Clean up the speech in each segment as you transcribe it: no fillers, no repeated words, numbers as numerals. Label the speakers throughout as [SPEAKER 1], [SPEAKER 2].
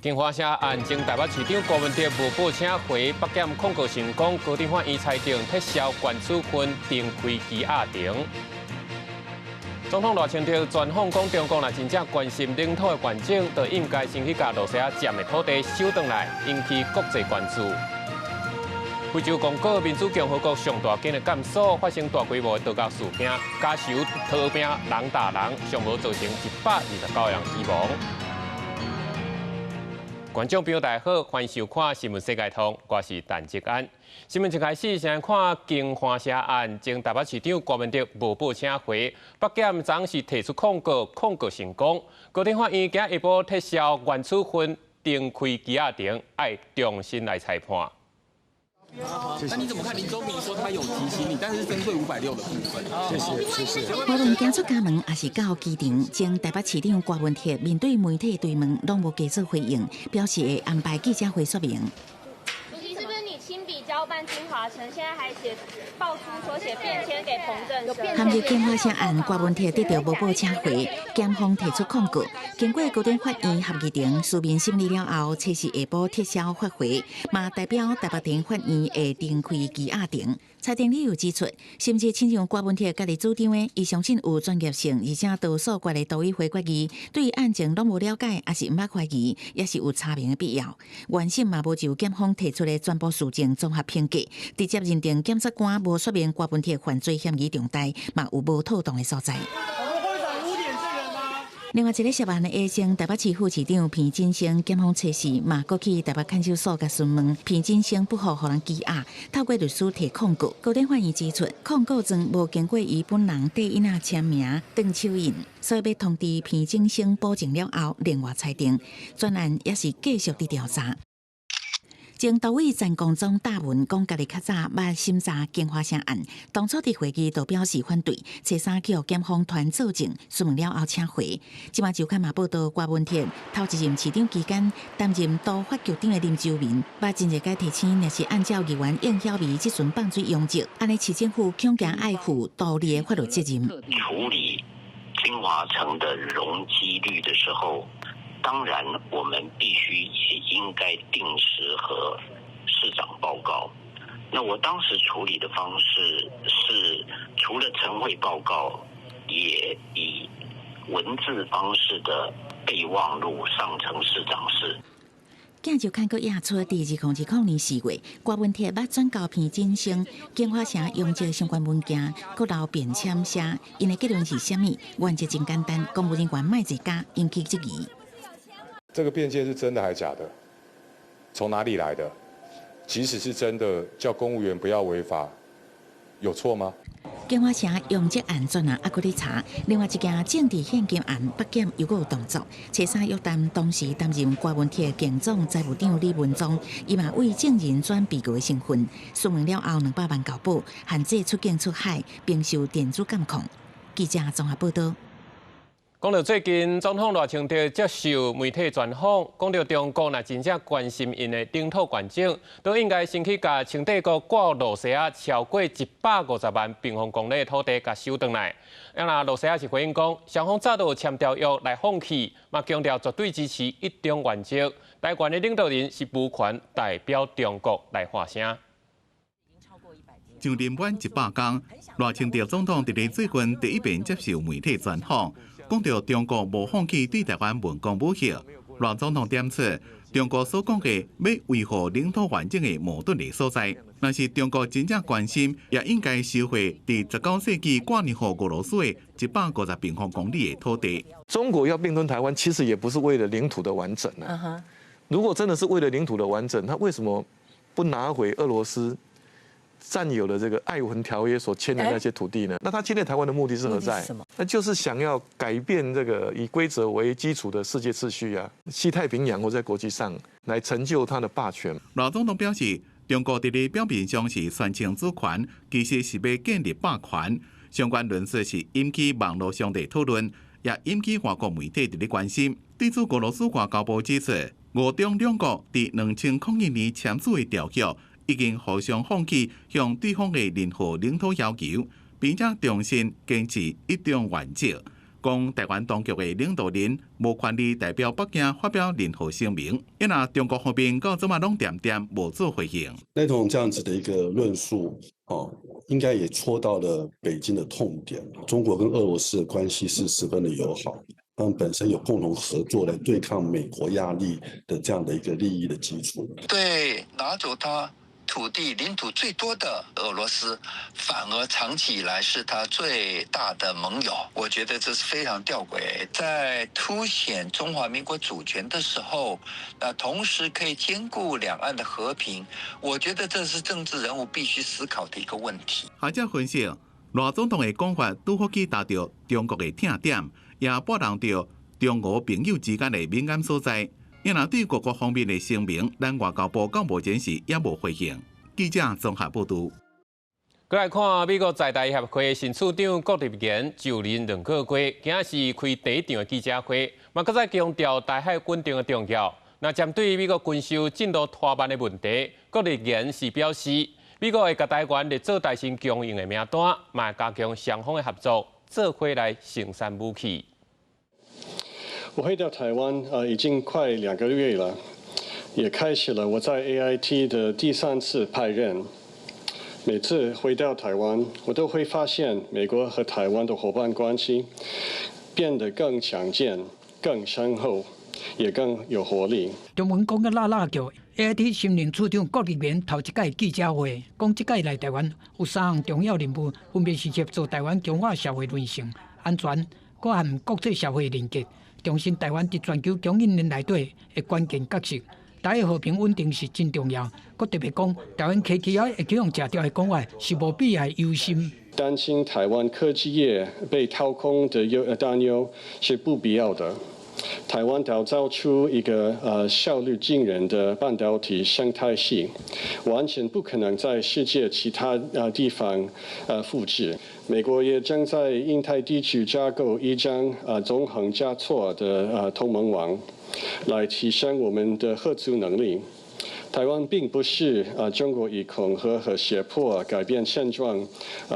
[SPEAKER 1] 京華城案，前台北市長柯文哲無報請回，北檢控告成功，高等法院裁定撤銷懸處分，重開羈押庭。總統賴清德專訪講，中國若真正關心領土的完整，就應該先去共羅西亞佔的土地收轉來，引起國際關注。非洲剛果民主共和國上大間的監所發生大規模的刀仔事件，家仇逃兵人打人，上無造成129人死亡。觀眾朋友大家好，歡迎收看《新聞世界通》，我是陳志安。新聞一開始先看京華城案，前台北市長柯文哲無報請回，北檢昨是提出控告，控告成功。高等法院今下晡撤銷原處分，重開羈押庭，愛重新來裁判。
[SPEAKER 2] 那你怎麼看林宗明說他有提醒你，但是針對560的部分？
[SPEAKER 3] 謝謝，謝謝。
[SPEAKER 4] 無論行出家門，抑是到機場，前台北市長柯文哲面對媒體追問，攏無加做回應，表示會安排記者會說明。
[SPEAKER 5] 主席，是不是你親筆交辦京華城？現在還寫爆出說寫便簽給彭振聲。
[SPEAKER 4] 陷入京華城案，柯文哲得著無報請回，檢方提出控告。經過高等法院合議庭書面審理了後，測試下晡撤銷發回，嘛代表台北地法院會重開羈押庭。裁定理由指出，甚至親像柯文哲家己主張的，伊相信有專業性，而且多數決的都委會決議，對案情攏無了解，抑是毋捌懷疑，也是有查明的必要。原審嘛無就檢方提出的全部事證綜合評價，直接認定檢察官無說明柯文哲犯罪嫌疑重大，嘛有無妥當的所在。另外一个涉案的前台北市副市長彭振聲，檢方測試嘛，閣去台北看守所共詢問，彭振聲不服予人羈押，透過律師提控告。高等法院指出，控告狀無經過伊本人綴印仔簽名、轉手印，所以欲通知彭振聲補證了後，另外裁定。專案也是繼續佇調查。前主委陳光中答文講，家己較早捌審查京華城案，當初佇會議都表示反對，初三去予檢方傳作證，詢問了後請回。這馬周刊嘛報道，柯文哲頭一任市長期間擔任都發局長的林洲民，捌真濟擺提醒，若是按照議員應曉薇這陣放水養殖，按呢市政府恐驚愛負獨立的法律責任。
[SPEAKER 6] 處理京華城的容積率的時候，當然，我們必須也應該定時和市長報告。那我當時處理的方式是，除了晨會報告，也以文字方式的備忘錄上呈市長室。
[SPEAKER 4] 鏡週刊閣驗出，佇2020年4月，郭文鐵捌轉交彭振聲、京華城容積相關文件，閣留便簽寫，𪜶的結論是啥物？原則真簡單，公務人員莫作假，引起質疑。
[SPEAKER 3] 這個便簽是真的還是假的？從哪裡來的？即使是真的，叫公務員不要違法，有錯嗎？
[SPEAKER 4] 京華城容積案專案猶閣咧查，另外一件政治獻金案，北檢又閣有動作。初三約談當時擔任柯文哲競總財務長李文宗，伊嘛為證人轉被告的身份，詢問了後200萬交保，限制出境出海，並受電子監控。記者綜合報道。
[SPEAKER 1] 講到最近，總統賴清德接受媒體專訪，講到中國若真正關心𪜶的領土完整，都應該先去共清帝國割予羅西亞超過150萬平方公里的土地共收轉來。啊，若羅西亞是回應講，雙方早就有簽條約來放棄，嘛強調絕對支持一中原則。台灣的領導人是無權代表中國來發聲。
[SPEAKER 7] 上任滿100天，賴清德總統佇咧最近第一遍接受媒體專訪。講到中國無放棄對台灣文攻武嚇，賴總統點出中國所講的欲維護領土完整的矛盾的所在。若是中國真正關心，也應該收回佇19世紀割讓予俄羅斯的150平方公里的土地。
[SPEAKER 8] 中國要併吞台灣，其實也不是為了領土的完整啊。如果真的是為了領土的完整，他為什麼不拿回俄羅斯佔有的這個璦琿條約所簽的那些土地呢？那他侵略台灣的目的是何在？那就是想要改變這個以規則為基礎的世界秩序啊，西太平洋或在國際上來成就他的霸權。
[SPEAKER 7] 賴總統表示，中國佇咧表面上是宣稱主權，其實是欲建立霸權。相關論述是引起網路上的討論，也引起外國媒體佇咧關心。對此，俄羅斯外交部指出，俄中兩國佇2001年簽署的條約，已經互相放棄向對方的任何領土要求，並且重申堅持一中原則。講台灣當局的領導人無權利代表北京發表任何聲明。因為中國方面到這馬攏恬恬無做回應。
[SPEAKER 9] 賴總這樣子的一個論述，哦，應該也戳到了北京的痛點。中國跟俄羅斯的關係是十分的友好，他們本身有共同合作來對抗美國壓力的這樣的一個利益的基礎。
[SPEAKER 10] 對，拿走他土地領土最多的俄羅斯，反而長期以來是他最大的盟友。我覺得這是非常吊詭。在凸顯中華民國主權的時候，那同時可以兼顧兩岸的和平。我覺得這是政治人物必須思考的一個問題。
[SPEAKER 7] 學者分析，賴總統的講法拄好去達到中國的痛點，也撥動著中俄朋友之間的敏感所在。因為對各國方面的聲明，咱外交部到目前是猶無回應。記者綜合報導。
[SPEAKER 1] 閣來看美國在台協會新處長郭立言就任2個月，今仔是開第一場的記者會，嘛閣再強調台海穩定的重要。那針對美國軍售進度拖慢的問題，郭立言是表示，美國會共台灣列做台新供應的名單，嘛加強雙方的合作，做伙來生產武器。
[SPEAKER 11] 我回到台灣已經快2個月了，也開始了我在 AIT 的第三次派任。每次回到台灣，我都會發現美國和台灣的夥伴關係變得更強健、更深厚，也更有活力。
[SPEAKER 12] 中文講甲啦啦叫，AIT 新任處長郭立言頭一擺記者會，講這擺來台灣有三項重要任務，分別是協助台灣強化社會韌性、安全，閣和國際社會連結。重申台灣佇全球供應鏈內底的關鍵角色，台海和平穩定是真重要。閣特別講，台灣科技仔會去予食著的講法是無必要的憂心。
[SPEAKER 11] 擔心台灣科技業被掏空的擔憂是不必要的。台灣打造出一個效率驚人的半導體生態系，完全不可能在世界其他地方複製。美國也正在印太地區架構一張縱橫交錯的同盟網，來提升我們的嚇阻能力。台灣並不是中國以恐嚇和脅迫改變現狀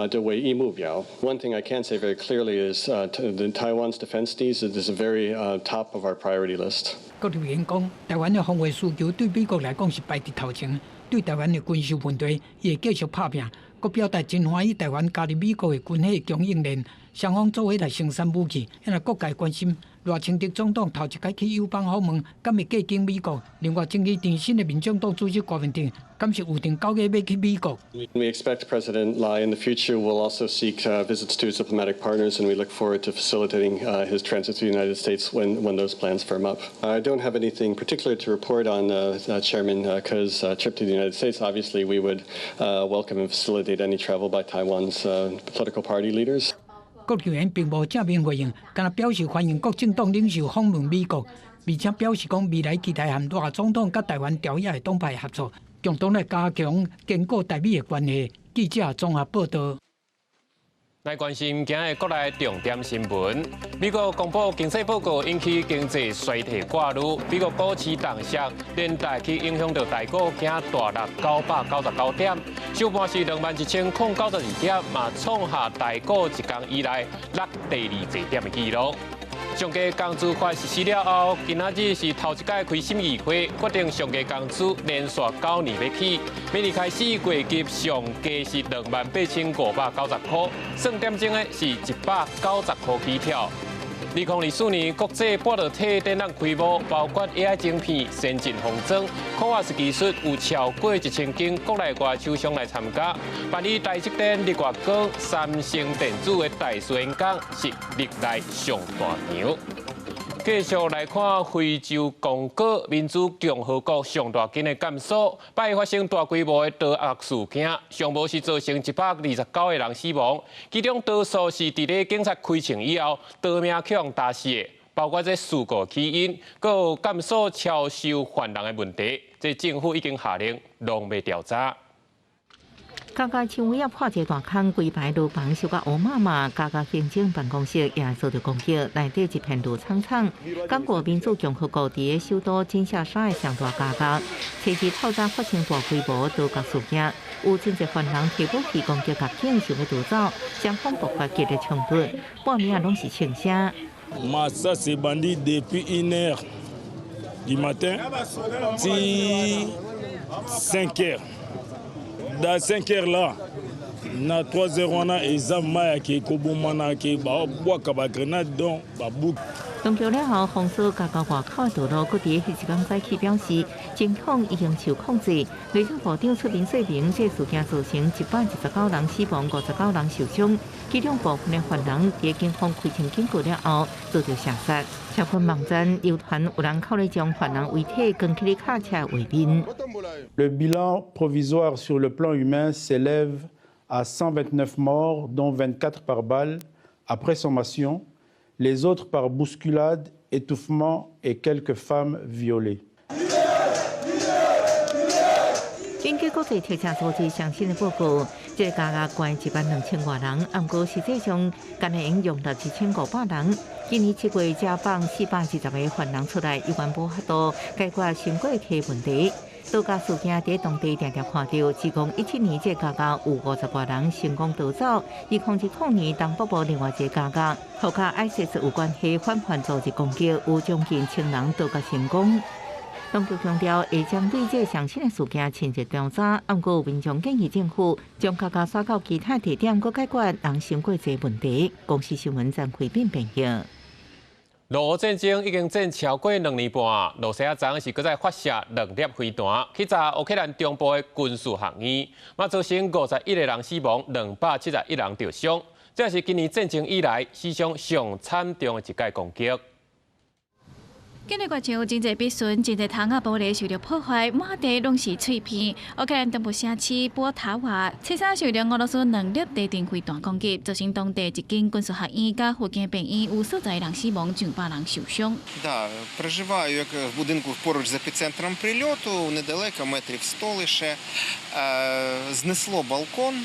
[SPEAKER 11] 的唯一目標。One thing I can say very clearly is the Taiwan's defense needs is a very top of our priority list.
[SPEAKER 12] 郭立言講，台灣的防衛需求對美國來講是排佇頭前，對台灣的軍售問題，伊會繼續拍拚。閣表達真歡喜台灣加入美國的軍火供應鏈，雙方做伙來生產武器。因為各界關心賴清德總統頭一擺去友邦訪問，敢會過境美國？另外，爭議纏身的民眾黨主席柯文哲，敢是預定9月欲去美國？
[SPEAKER 11] We expect President Lai in the future will also seek visits to his diplomatic partners, and we look forward to facilitating his transit to the United States when those plans firm up. I don't have anything particular to report on Chairman Ko's trip to the United States. Obviously, we would welcome and facilitate any travel by Taiwan's political party leaders.
[SPEAKER 12] 郭立言並無正面回應，干焦表示歡迎各政黨領袖訪問美國，而且表示講未來期待和賴總統佮台灣朝野的黨派合作，共同來加強堅固台美的關係。記者綜合報道。
[SPEAKER 1] 來關心今日國內重點新聞。美國公布經濟報告引起經濟衰退掛慮，美國股市重挫，連帶去影響著台股，今大落999點，收盤是21,092點，嘛創下台股一工以來落第二濟點的紀錄。上低工資法實施了後，今仔日是頭一擺開審議會，決定上低工資連續9年欲起，明年開始月給上低是28,590塊，算點鐘的是190塊起跳。2024年國際半導體展覽開幕，包括 AI 晶片、先進封裝、CoWoS 技術，有超過1000間國內外廠商來參加。辦理台積電、日月光、三星電子的大師演講是歷來上大場。繼續來看非洲剛果民主共和國上大間的監所，拜一發生大規模的毒藥事件，上無是造成129個人死亡，其中多數是佇咧警察開槍以後當面予人打死的，包括這事故起因，閣有監所超收犯人的問題，這政府已經下令攏欲調查。
[SPEAKER 4] 加加槍尾仔破一個大空，規排樓房燒甲烏麻麻，加加行政辦公室也遭到攻擊，內底一片綠蒼蒼。剛果民主共和國佇首都金沙薩的上大加加，初二透早發生大規模刀割事件，有真濟犯人提武器攻擊獄警，想欲逃走，雙方爆發激烈衝突，半暝仔攏是槍聲。
[SPEAKER 13] Masasi ebandi depuis 1 heure du matin ti 5 heures. Dans 5 heures là, na 3 heures wana eza mai yake kobomana ke babwaka bagrenade donc babuki。
[SPEAKER 4] 當局了後封鎖加加外口道路，閣佇彼一工早起表示，情況已經受控制。內政部長出面說明，這事件造成119人死亡，59人受傷，其中部分的犯人佇警方開槍警告了後遭到射殺。社群網站流傳有人靠咧將犯人遺體扛起咧跤車畫面。
[SPEAKER 14] Le bilan provisoire sur le plan humain s'élève à 129 morts, dont 24 par balle, après sommation, les autres par bousculade, étouffement et quelques femmes violées.
[SPEAKER 4] 根據國際特赦組織上新的報告，這個加加關1萬2千外人，毋過實際上干焦會用容納1500人。今年7月才放420個犯人出來，猶原無法度解決傷過體問題。刀割事件佇當地定定看著，2017年這加加有50外人成功逃走。2020年東北部另外一個加加，予佮 ISIS 有關係反叛組織攻擊，有將近1000人刀割成功。當局強調會針對這上新的事件深入調查，毋過民眾建議政府將加加徙到其他地點，閣解決人傷過濟問題。公視新聞張惠斌編譯。
[SPEAKER 1] 俄烏戰爭已經戰超過2年半，羅西亞昨昏是閣再發射兩粒飛彈，去炸烏克蘭中部的軍事學院，嘛造成51個人死亡，271人著傷。這是今年戰爭以來死傷上慘重的一擺攻擊。
[SPEAKER 15] 今日外牆真濟篦損，真濟窗仔玻璃受著破壞，滿地攏是碎片。烏克蘭東部城市波塔瓦，初三受著俄羅斯兩粒地陣飛彈攻擊，造成當地一間軍事學院佮附近病院有數十人死亡，上百人受傷。
[SPEAKER 16] Да, проживаю як в будинку поруч з епіцентром прильоту, недалеко, метрів 100 лише. Знесло балкон,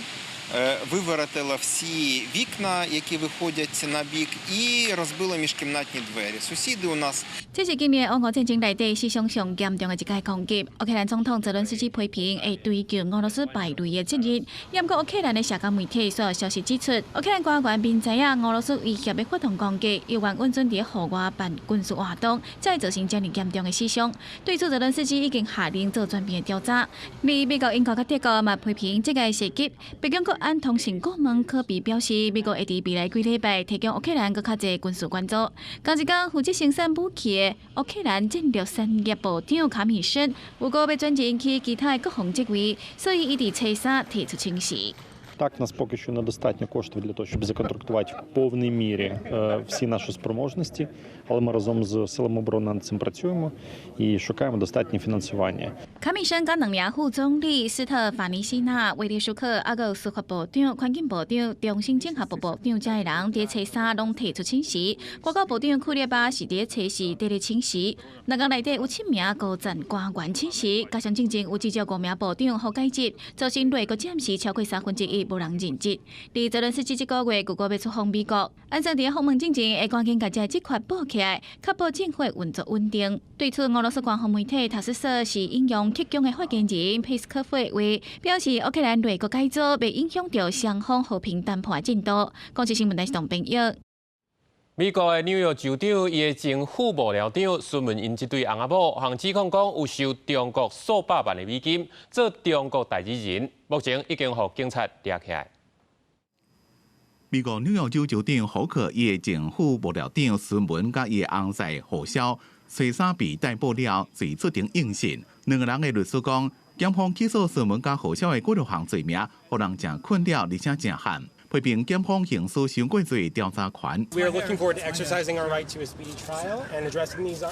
[SPEAKER 16] виворотило всі вікна, які виходять на бік, і розбило міжкімнатні двері. Сусіди у нас
[SPEAKER 15] 這是今年烏俄戰爭內底死傷上嚴重的一擺攻擊。烏克蘭總統澤倫斯基批評會追究俄羅斯敗類的責任。毋過烏克蘭的社交媒體所有消息指出，烏克蘭官員明知影俄羅斯威脅欲發動攻擊，猶原允准佇戶外辦軍事活動，才會造成遮爾嚴重的死傷。對此，澤倫斯基已經下令做全面的調查。而美國、英國佮德國嘛批評這个襲擊。白宮國安通訊顧問科比表示，美國會佇未來幾禮拜提供烏克蘭閣較濟軍事援助。仝一工負責生產武器的烏克蘭戰略產業部長卡米申，有講欲轉任去其他的國防職位，所以伊佇初三提出請辭。
[SPEAKER 17] Так, у нас поки що недостатньо коштів для того, щоб законтрактувати в повній мірі всі наші спроможності, але ми разом з силами оборони над цим працюємо і шукаємо достатнє фінансування.
[SPEAKER 15] 卡米申佮兩名副總理斯特法尼西納、維列舒克，抑閣有司法部長、環境部長、中心整合部部長遮的人，佇初三攏提出請辭。外交部長庫列巴是佇初四佇咧請辭。內閣內底有七名高層官員請辭，加上進前有至少五名部長予解職，造成內閣暫時超過1/3無人任職。佇澤倫斯基這個月，預告欲出訪美國，按算佇訪問進前會趕緊共這職缺補起來，確保政府運作穩定。對此，俄羅斯官方媒體塔斯社是引用克宮的發言人佩斯科夫的話，表示烏克蘭內閣改組袂影響著雙方和平談判進度。公視新聞台是董編譯。
[SPEAKER 1] 美國的紐約州長伊的前副幕僚長詢問𪜶這對翁仔某，予人指控講有收中國數百萬的美金做中國代理人，目前已經予警察掠起來。
[SPEAKER 7] 美國紐約州州長霍克伊的前副幕僚長孫文佮伊的翁婿何蕭，初三被逮捕了，隨出庭應訊。兩個人的律師講，檢方起訴孫文佮何蕭的幾多項罪名，予人誠困擾，而且誠悍。批評檢方行使傷過濟調查權。
[SPEAKER 18] We are looking forward to exercising our right to a speedy trial and addressing these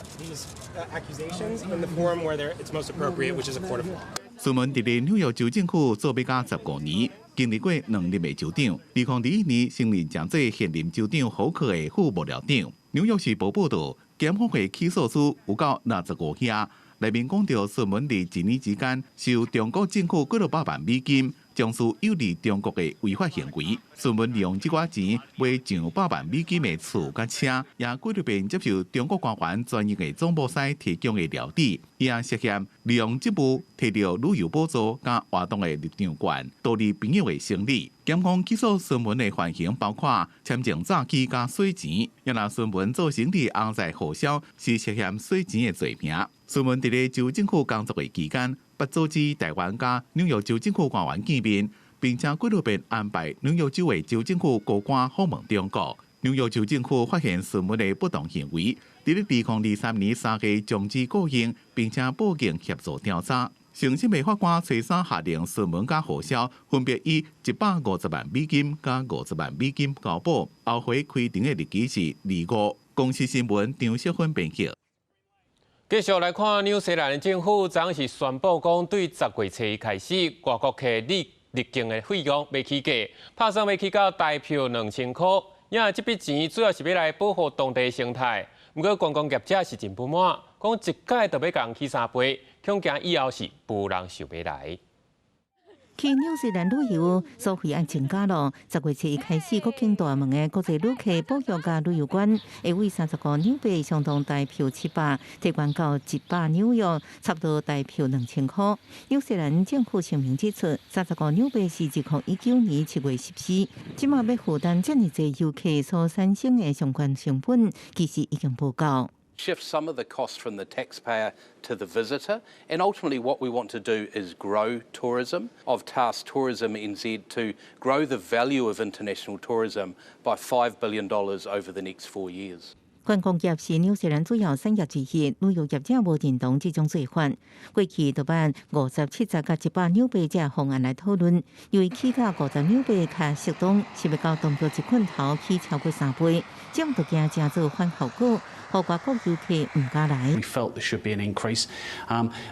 [SPEAKER 18] accusations in the forum where it's most appropriate, which is a court of law.
[SPEAKER 7] 孫文佇咧紐約州政府做欲甲15年，經歷過兩任的州長。2021年升任成做現任州長霍克的副幕僚長。紐約時報報導，檢方的起訴書有夠65頁，內面講著孫文佇一年之間收中國政府幾落百萬美金，從事有利中國的違法行為。孫文利用這寡錢買上百萬美金的厝佮車，也幾若遍接受中國官員專用的總部司提供的料理。伊也涉嫌利用職務提著旅遊補助佮活動的入場券，盜利朋友的生理。檢方起訴孫文的犯行包括簽證詐欺佮洗錢，也若孫文做生理紅債報銷是涉嫌洗錢的罪名。孫文佇咧州政府工作的期間，捌組織台灣佮紐約州政府官員見面，並且幾若遍安排紐約州的州政府高官訪問中國。紐約州政府發現孫文的不當行為，佇咧2023年3月終止僱傭，並且報警協助調查。承審的法官初三下令孫文佮何蕭分別以150萬美金佮50萬美金交保，後回開庭的日期是二五。公視新聞張淑芬編輯。
[SPEAKER 1] 繼續來看紐西蘭政府，昨是宣布講，對10月初一開始，外國客入境的費用欲起價，拍算欲起到台票2000箍。因為這筆錢主要是欲來保護當地生態。毋過觀光業者是真不滿，講一擺就欲共起3倍，恐驚以後是無人想欲來。
[SPEAKER 4] 去紐西蘭旅遊收費愛增加咯。10月初一開始，國境大門的國際旅客保育佮旅遊券會為35紐幣，相當台票700，提懸到100紐元，差不多台票2000箍。紐西蘭政府聲明指出，35紐幣是2019年7月實施，這馬欲負擔遮爾濟遊客所產生的相關成本，其實已經無夠。
[SPEAKER 19] Shift some of the cost from the taxpayer to the visitor, and ultimately what we want to do is grow tourism. I've tasked Tourism NZ to grow the value of international tourism by $5 billion over the next 4 years.
[SPEAKER 4] 觀光業是紐西蘭主要產業之一，旅遊業者無認同這種做法。過去都按50、70佮100紐幣這方案來討論，由於起價50紐幣較適當，是欲到當局一棍頭起超過3倍，這樣就驚成做反效果，予外國遊客毋敢來。
[SPEAKER 20] We felt there should be an increase,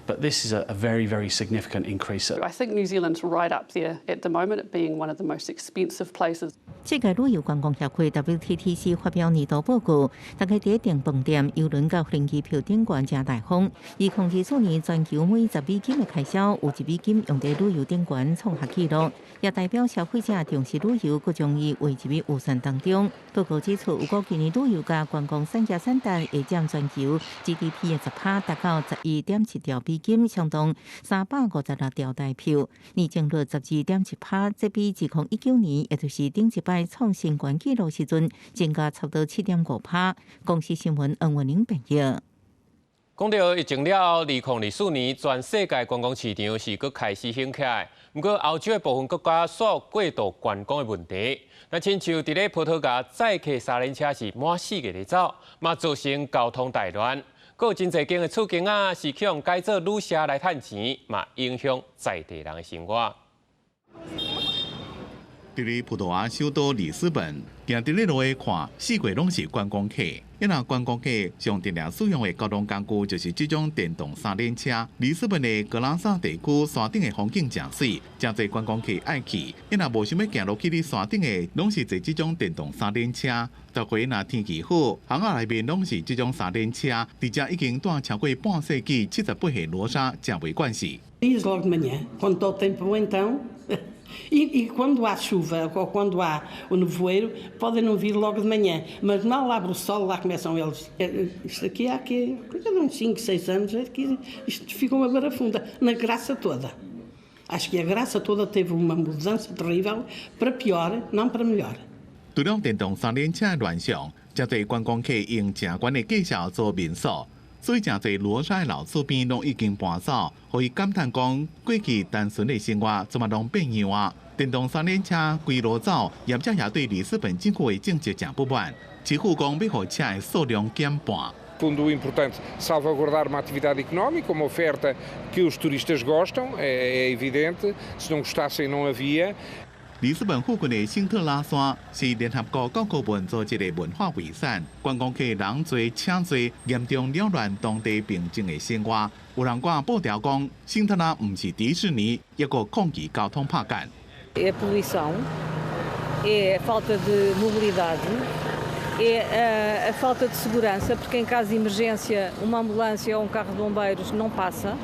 [SPEAKER 20] but this is a very, very significant increase.
[SPEAKER 21] I think New Zealand's right up there at the moment at being one of the most expensive places.
[SPEAKER 4] 世界旅遊觀光協會 WTTC 發表年度報告，逐家佇訂飯店、郵輪佮飛機票頂懸誠大方。2024年全球每10美金的開銷，有1美金用佇旅遊頂懸創下紀錄，也代表消費者重視旅遊，閣將伊劃入去預算當中。報告指出，預估今年旅遊佮觀光產業產值會佔全球 GDP 的10%，達到11.7兆美金，相當356兆台票，年增率12.7%，這比2019年，也就是頂一擺創新高紀錄時陣，增加差不多7.5%。公視新聞黃文玲編譯。
[SPEAKER 1] 講到疫情了後，2024年全世界觀光市場是閣開始興起來。毋過歐洲的部分國家煞過度觀光的問題。若親像佇咧葡萄牙載客三輪車是滿四界咧走，嘛造成交通大亂。閣有真濟間的厝間仔是去予改做旅社來趁錢，嘛影響在地人的生活。
[SPEAKER 7] 佇咧葡萄牙首都里斯本，行佇咧路的看，四界攏是觀光客。因為觀光客上定定使用的交通工具就是這種電動三輪車。里斯本的格拉薩地區山頂的風景誠媠，誠濟觀光客愛去。因若無想欲行落去佇山頂的，攏是坐這種電動三輪車。逐回若天氣好，巷仔內面攏是這種三輪車，佇遮已經蹛超過半世紀，78歲羅莎誠袂慣勢。
[SPEAKER 22] Logo de manhã, quando está o tempo bom então. E quando há chuva ou quando há o nevoeiro, podem não vir logo de manhã, mas mal abre o sol, lá começam eles. Isto aqui há aqui, coisa de uns 5, 6 anos, aqui, isto ficou uma barafunda, na graça toda. Acho que a graça toda teve uma mudança terrível para pior, não para melhor.
[SPEAKER 7] 除了電動三輪車亂象，誠濟觀光客用誠懸的價數租民宿，所以誠濟羅莎的老厝邊攏已經搬走，予伊感嘆講過去單純的生活這馬攏變樣啊！電動三輪車規路走，業者也對里斯本政府的政策誠不滿，市府講欲予車的數量減半。
[SPEAKER 23] Fundo importante salvaguardar uma atividade económica, uma oferta que os turistas gostam, é evidente, se não gostassem não havia.
[SPEAKER 7] 里斯本附近的聖特拉山是聯合國教科文組織的文化遺產，觀光客人濟車濟，嚴重擾亂當地平靜的生活。有人掛布條講，聖特拉毋是迪士尼，抑閣抗議交通拍緊。
[SPEAKER 24] É a poluição, é a falta de mobilidade, é a falta de segurança, porque em caso de emergência uma ambulância ou um carro de bombeiros não passa.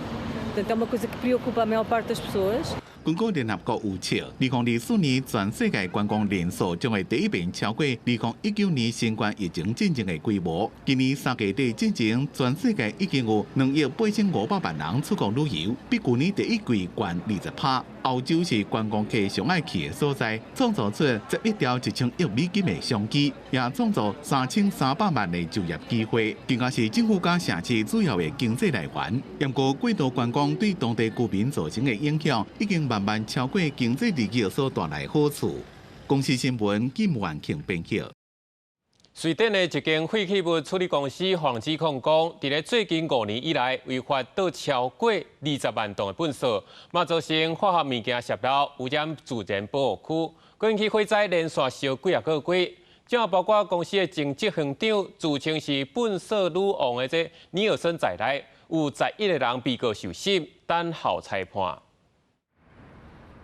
[SPEAKER 24] Portanto, é uma coisa que preocupa a maior parte das pessoas.
[SPEAKER 7] 根據聯合國預測，2024年全世界觀光人數將會第一遍超過2019年新冠疫情進前的規模。今年3月底進前，全世界已經有2億8500萬人出國旅遊，比舊年第一季懸20%。歐洲是觀光客上愛去的所在，創造出11兆1000億美金的商機，也創造3300萬的就業機會，更加是政府佮城市主要的經濟來源。不過，過度觀光對當地居民造成的影響，已經慢慢超過經濟利益所帶來好處。公視新聞金萬慶編輯。
[SPEAKER 1] 瑞典的一間廢棄物處理公司予人指控講，佇咧最近5年以來，違法倒超過20萬噸的糞埽，嘛造成化學物件洩漏，污染自然保護區，閣引起火災連續燒幾仔個月。這包括公司的前執行長，自稱是糞埽女王的這尼爾森在內，有11個人被告受審，等候裁判。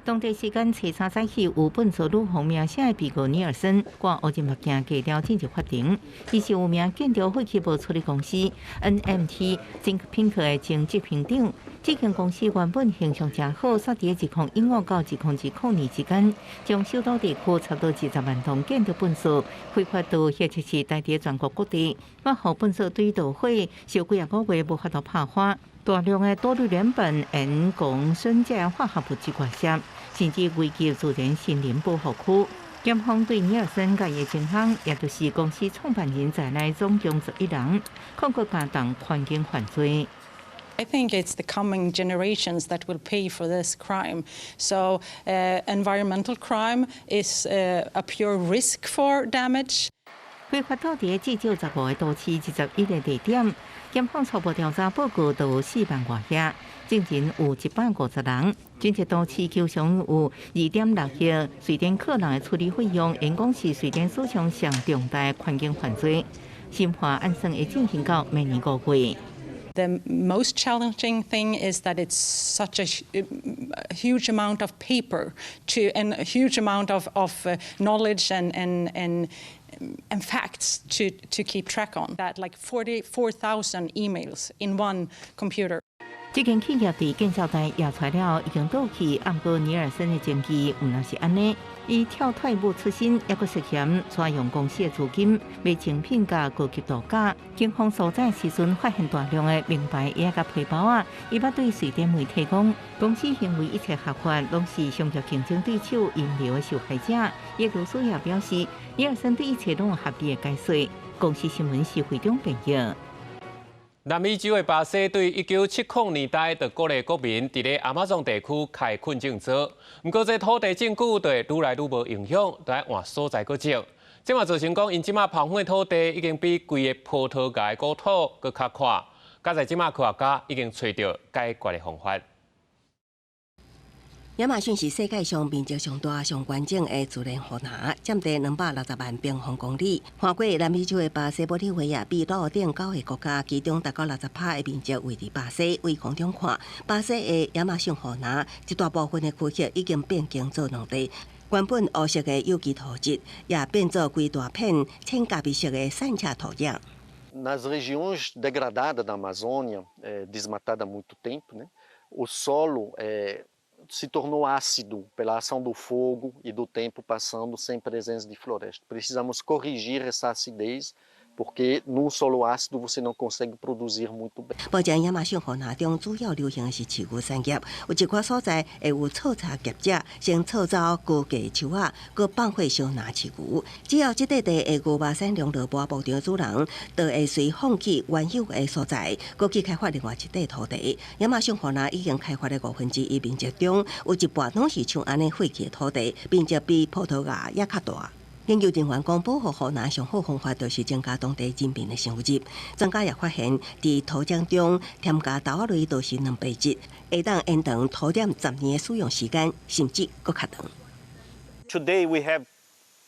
[SPEAKER 2] 當地時間初三早起，有糞埽女王名聲的被告尼爾森，掛烏金目鏡過了進入法庭。伊是有名建築廢棄物處理公司 NMT Think Pink 的前執行長。這間公司原本形象誠好，煞佇2015到2020年之間，將首都地區差不多20萬噸建築糞埽揮發到或者是帶佇全國各地，嘛予糞埽堆著火，燒幾仔個月無法度拍花。大量的多氯聯苯、鹽、汞、酸這化學物質外洩，甚至危及自然森林保護區。檢方對尼爾森佮伊的前翁，也就是公司創辦人在內，總共11人，控告加重環境犯罪。
[SPEAKER 3] I think it's the coming generations that will pay for this crime. So, environmental crime is a pure risk for damage.
[SPEAKER 2] 揮發到佇至少15個都市、21個地點，檢方初步調查報告都有4萬外遐，證人有150人。這個都市求償有2.6億瑞典克朗的處理費用，因講是瑞典史上上重大環境犯罪。審判按算會進行到明年5月。
[SPEAKER 3] The most challenging thing is that it's such a huge amount of paper to and a huge amount of knowledge and facts to keep track on. That like 44,000 emails in one computer.
[SPEAKER 2] 這間企業佇建造台驗出了已經倒去，毋過尼爾森的證據毋但是按呢，伊跳脫舞出身，猶閣涉嫌挪用公司的資金買精品佮高級度假。警方搜查時陣發現大量的名牌鞋佮皮包仔，伊捌對瑞典媒體講，公司行為一切合法，攏是商業競爭對手陰謀的受害者。伊律師也表示，尼爾森對一切攏有合理的解釋。公視新聞是會長編譯。
[SPEAKER 1] 南美洲的巴西對1970年代就鼓勵國民佇咧亞馬遜地區開墾種薑，毋過這土地種久就會愈來愈無營養，著愛換所在閣種。這嘛造成講，𪜶這馬拋荒的土地已經比規个葡萄牙的國土閣較闊。佳哉這馬科學家已經揣著解決的方法。
[SPEAKER 5] 亞馬遜是世界上面積上大、上完整的自然護林，佔地260萬平方公里。橫過南美洲的巴西、玻利維亞、秘魯等九个國家，其中達到60%的面積位佇巴西。對空中看，巴西的亞馬遜雨林一大部分的區域已經變更做農地，原本烏色的有機土質也變做規大片淺咖啡色的散赤土壤。
[SPEAKER 6] Nas regiões degradadas da Amazônia, desmatada há muito tempo, né, o solo se tornou ácido pela ação do fogo e do tempo passando sem presença de floresta. Precisamos corrigir essa acidez, porque num solo ácido você não consegue produzir muito bem.
[SPEAKER 5] 目前亞馬遜雨林中主要流行的是飼牛產業，有一寡所在會有錯插業者先錯走高價樹仔，閣放火燒林飼牛。只要這塊地的牛肉產量落無，牧場主人就會隨放棄原有的所在，閣去開發另外一塊土地。亞馬遜雨林已經開發的1/5面積中，有一半攏是像按呢廢棄的土地，面積比葡萄牙猶較大。研究人員講，保護雨林上好方法就是增加當地人民的收入。專家也發現，佇土壤中添加豆仔類就是蛋白質，會當延長土壤10年的使用時間，甚至閣較長。
[SPEAKER 25] Today we have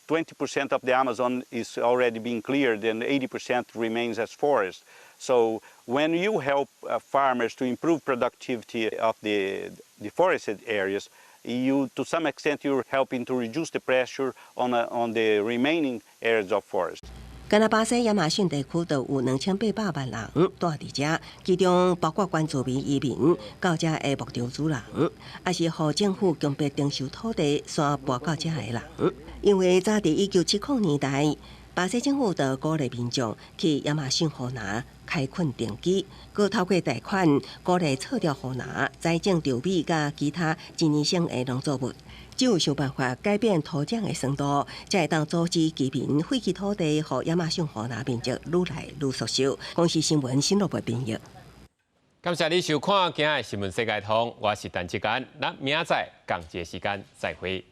[SPEAKER 25] 20% of the Amazon is already being cleared and 80% remains as forest. So when you help farmers to improve productivity of the deforested areas, you, to some extent, you're helping to reduce the pressure on the remaining areas of forest.
[SPEAKER 5] 干焦巴西亞馬遜地區就有2800萬人蹛佇遮，其中包括原住民移民到遮的牧場主人，抑是予政府強迫徵收土地，徙搬到遮的人。因為早佇1970年代，巴西政府就鼓勵民眾去亞馬遜雨林開墾定居，閣透過貸款鼓勵錯掉雨林，栽種稻米佮其他一年生的農作物。只有想辦法改變土壤的酸度，才會當阻止居民廢棄土地，予亞馬遜雨林面積愈來愈縮小。公視新聞新羅播編譯。
[SPEAKER 1] 感謝你收看今仔日的新聞世界通，我是陳志堅，咱明仔載仝一个時間再會。